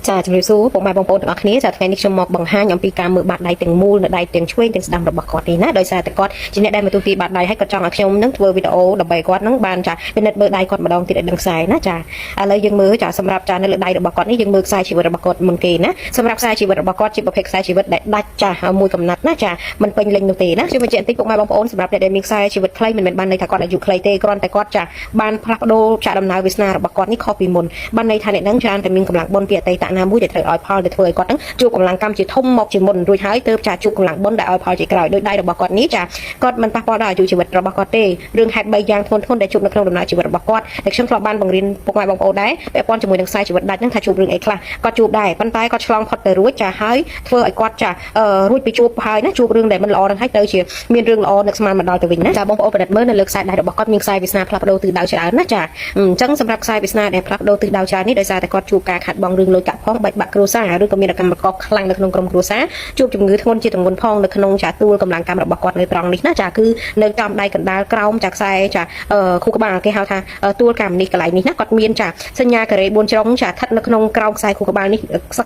ចាជំរាបសួរពុកម៉ែបងប្អូនទាំងអស់គ្នាចាថ្ងៃនេះខ្ញុំមកបង្ហាញអំពីការមើលបាតដៃទាំងមូលនៅដៃទាំងឆ្វេងទាំងស្ដាំរបស់គាត់នេះណាដោយសារតែគាត់ជាអ្នកដែលមកទូទីបាតដៃហើយគាត់ចង់ឲ្យខ្ញុំនឹងធ្វើវីដេអូដើម្បីគាត់នឹងបានចាពិនិត្យមើលដៃគាត់ម្ដងទៀតឲ្យដឹងខ្សែណាចាឥឡូវយើងមើលចាសម្រាប់ចានៅលើដៃរបស់គាត់នេះយើងមើលខ្សែជីវិតរបស់គាត់មុនគេណាសម្រាប់ខ្សែជីវិតរបស់គាត់ជាប្រភេទខ្សែជីវិតដែលដាច់ចាមួយកំណត់ណាចាមិនពេញលេញនោះទេណាខ្ញុំបញ្ជាក់បន្តិចពុកម៉ែបងប្អូនសម្រាប់អ្នកដែលមានខ្សែជីវិតខ្លីមិនមែនបានន័យថាគាត់អាយុខ្លីទេគ្រាន់តែគាត់ចាបានផ្លាស់ប្ដូរចាដំណើរវាសនារបស់គាត់នេះខុសពីមុនបានន័យថាអ្នកនឹងច្រើនតែមានកម្លាំងបុណ្យពីអតីតណាមួយដែលត្រូវឲ្យផលដែលធ្វើឲ្យគាត់នឹងជួបកម្លាំងកម្មជាធំមកជាមុនរួចហើយទើបចាជួបកម្លាំងបុណ្យដែលឲ្យផលជាក្រោយដោយដៃរបស់គាត់នេះចាគាត់មិនប៉ះពាល់ដល់អាយុជីវិតរបស់គាត់ទេរឿងហេតុ3យ៉ាងធ្ងន់ធ្ងរដែលជួបនៅក្នុងដំណើរជីវិតរបស់គាត់ដែលខ្ញុំធ្លាប់បានបង្រៀនពុកម៉ែបងប្អូនដែរពាក់ព័ន្ធជាមួយនឹងខ្សែជីវិតដាច់ហ្នឹងថាជួបរឿងអីខ្លះគាត់ជួបដែរប៉ុន្តែគាត់ឆ្លងផុតទៅរួចចាហើយធ្វើឲ្យគាត់ចារួចពីជួបហើយណាជួបរឿងដែលមិនល្អហ្នឹងហើយទៅជាមានរឿងល្អនឹកស្មានមកដល់ទៅវិញណាចាបងប្អូនពិនិត្យមើលនៅលើខ្សែដៃរបស់គាត់មានខ្សែវាសនាផ្លាស់ប្ដូរទិសដៅច្រើនណាចាអញ្ចឹងសម្រាប់ខ្សែវាសនាដែលផ្លាស់ប្ដូរទិសដៅច្រើននេះដោយសារតែគាត់ជួបការខាត់បងរឿងលុយកាក់ផងបែកបាក់គ្រួសារឬក៏មានកម្មករខ្លាំងនៅក្នុងក្រុមគ្រួសារជួបជំងឺធ្ងន់ជាទម្ងន់ផងនៅក្នុងចាទួលកម្លាំងកម្មរបស់គាត់នៅត្រង់នេះណាចាគឺនៅចំដៃកណ្ដាលក្រោមចាខ្សែចាខួរក្បាលគេហៅថាទួលកម្មនេះកន្លែងនេះណាគាត់មានចាសញ្ញាការ៉េ4ជ្រុងចាស្ថិតនៅក្នុងក្រោមខ្សែខួរក្បាលនេះ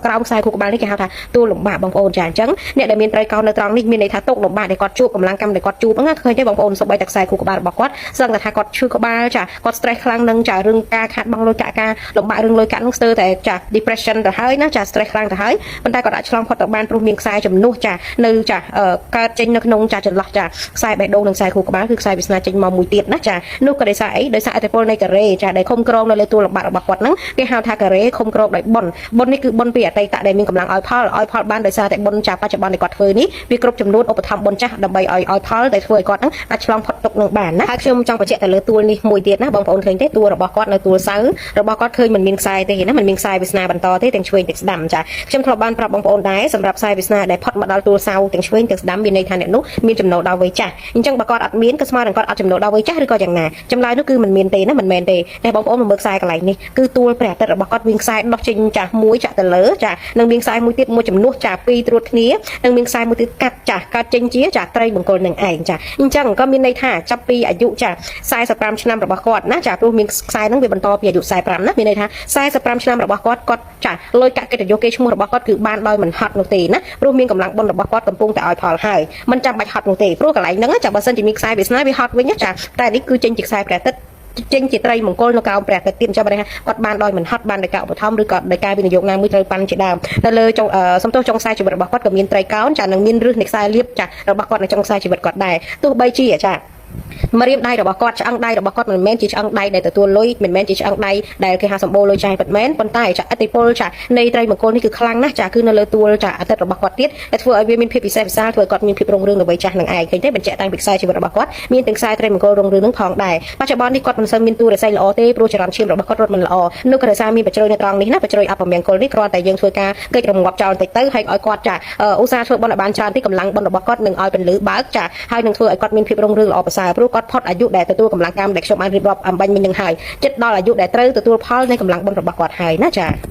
ក្រោមខ្សែខួរក្បាលនេះគេហៅថាទួលលំបាកបងប្អូនចាអញ្ចឹងអ្នកដែលមានត្រីកោណនៅត្រង់នេះមានន័យថាទុកលំបាកដែលគាត់ជួបកម្លាំងកម្មដែលគាត់ជួបហ្នឹងឃើញទេបងប្អូនសូម្បីតែខ្សែខួរក្បាលរបស់គាត់សឹងតែថាគាត់ឈឺក្បាលចាគាត់ stress ខ្លាំងនឹងចារឿងការខាតបង់លុយកាក់ការលំបាករឿងលុយកាក់ហ្នឹងស្ទើរតែចា depression ទៅហើយណាចា stress ខ្លាំងទៅហើយប៉ុន្តែគាត់អាចឆ្លងផុតទៅបានព្រោះមានខ្សែជំនួសចានៅចាកើតចេញនៅក្នុងចាចន្លោះចាខ្សែបេះដូងនិងខ្សែខួរក្បាលគឺខ្សែវាសនាចេញមកមួយទៀតណាចានោះក៏ដោយសារអីដោយសារឥទ្ធិពលនៃការ៉េចាដែលឃុំក្រងនៅលើទួលលំបាករបស់គាត់ហ្នឹងគេហៅថាការ៉េឃុំក្រងដោយបុណ្យបុណ្យនេះគឺបុណ្យពីអតីតដែលមានកម្លាំងឲ្យផលឲ្យផលបានដោយសារតែបុណ្យចាបច្ចុប្បន្នដែលគាត់ធ្វើនេះវាគ្រប់ចំនួនឧបត្ថម្ភបុណ្យចាស់ដើម្បីឲ្យឲ្យផលដែលធ្វើឲ្យគាត់ហ្នឹងអាចឆ្លងផុតទុកនឹងបានណាហើយខ្ញុំចង់បញ្ជាក់ទៅលើទួលនេះមួយទៀតណាបងប្អូនឃើញទេទួលរបស់គាត់នៅទួលសៅរបស់គាត់ឃើញមិនមានខ្សែទេណាមិនមានខ្សែវាសនាបន្តទេទាំងឆ្វេងទាំងស្ដាំចាខ្ញុំធ្លាប់បានប្រាប់បងប្អូនដែរសម្រាប់ខ្សែវាសនាដែលផុតមកដល់ទួលសៅទាំងឆ្វេងទាំងស្ដាំមានន័យថាអ្នកនោះមានចំណូលដល់វ័យចាស់អញ្ចឹងបើគាត់អត់មានក៏ស្មើនឹងគាត់អត់ចំណូលដល់វ័យចាស់ឬក៏យ៉ាងណាចម្លើយនោះគឺមិនមានទេណាមិនមែនទេតែបងប្អូនមកមើលខ្សែកន្លែងនេះគឺទួលព្រះអាទិត្យរបស់គាត់មានខ្សែដោះចេញចាស់មួយចាក់ទៅលើចានិងមានខ្សែមួយទៀតមួយចំនួនចាពីរត្រួតគ្នានិងមានខ្សែមួយទៀតកាត់ចាកាត់ចេញជាចាត្រីមង្គលនឹងឯងចាអញ្ចឹងក៏មានន័យថាចាប់ពីអាយុចា45ឆ្នាំរបស់គាត់ណាចាព្រោះមានខ្សែហ្នឹងវាបន្តពីអាយុ45ណាមានន័យថា45ឆ្នាំរបស់គាត់គាត់ចាលុយកាក់កិត្តិយសគេឈ្មោះរបស់គាត់គឺបានដោយមិនហត់នោះទេណាព្រោះមានកម្លាំងបុណ្យរបស់គាត់កំពុងតែឲ្យផលហើយមិនចាំបាច់ហត់នោះទេព្រោះកន្លែងហ្នឹងចាបើសិនជាមានខ្សែវាសនាវាហត់វិញចាតែនេះគឺចេញជាខ្សែព្រះអាទិត្យចេញជាត្រីមង្គលនៅក្រោមព្រះអាទិត្យទៀតចាំបានថាគាត់បានដោយមិនហត់បានដោយការឧបត្ថម្ភឬក៏ដោយការវិនិយោគណាមួយត្រូវប៉ាន់ជាដើមនៅលើចុងសំទោសចុងខ្សែជីវិតរបស់គាត់ក៏មានត្រីកោណចានឹងមានរឹសនៃខ្សែលៀបចារបស់គាត់នៅចុងខ្សែជីវិតគាត់ដែរទោះបីជាចាម្រាមដៃរបស់គាត់ឆ្អឹងដៃរបស់គាត់មិនមែនជាឆ្អឹងដៃដែលទទួលលុយមិនមែនជាឆ្អឹងដៃដែលគេហៅសម្បូរលុយចាយពិតមែនប៉ុន្តែចាឥទ្ធិពលចានៃត្រីមង្គលនេះគឺខ្លាំងណាស់ចាគឺនៅលើទួលចាអាទិត្យរបស់គាត់ទៀតដែលធ្វើឲ្យវាមានភាពពិសេសវិសាលធ្វើឲ្យគាត់មានភាពរុងរឿងនៅវ័យចាស់នឹងឯងឃើញទេបញ្ជាក់តាំងពីខ្សែជីវិតរបស់គាត់មានទាំងខ្សែត្រីមង្គលរុងរឿងនឹងផងដែរបច្ចុប្បន្ននេះគាត់មិនសូវមានតួរស័យល្អទេព្រោះចរន្តឈាមរបស់គាត់រត់មិនល្អនោះក៏ដោយសារមានបជ្រុយនៅត្រង់នេះណាបជ្រុយអពមង្គលនេះគ្រាន់តែយើងធ្វើការកិច្ចរងាប់ចោលបន្តិចទៅហើយឲ្យគាត់ចាឧស្សាហ៍ធ្វើបុណ្យឲ្យបានច្រើនតិចកម្លាំងបុណ្យរបស់គាត់នឹងឲ្យពន្លឺបើកចាហើយនឹងធ្វើឲ្យគាត់មានភាពរុងរឿងល្អប្រសើរព្រោះគាត់ផុតអាយុដែលទទួលកម្លាំងកម្មដែលខ្ញុំបានរៀបរាប់អំបញ្ញមិញនឹងហើយចិត្តដល់អាយុដែលត្រូវទទួលផលនៃកម្លាំងបុណ្យរបស់គាត់ហើយណាចា។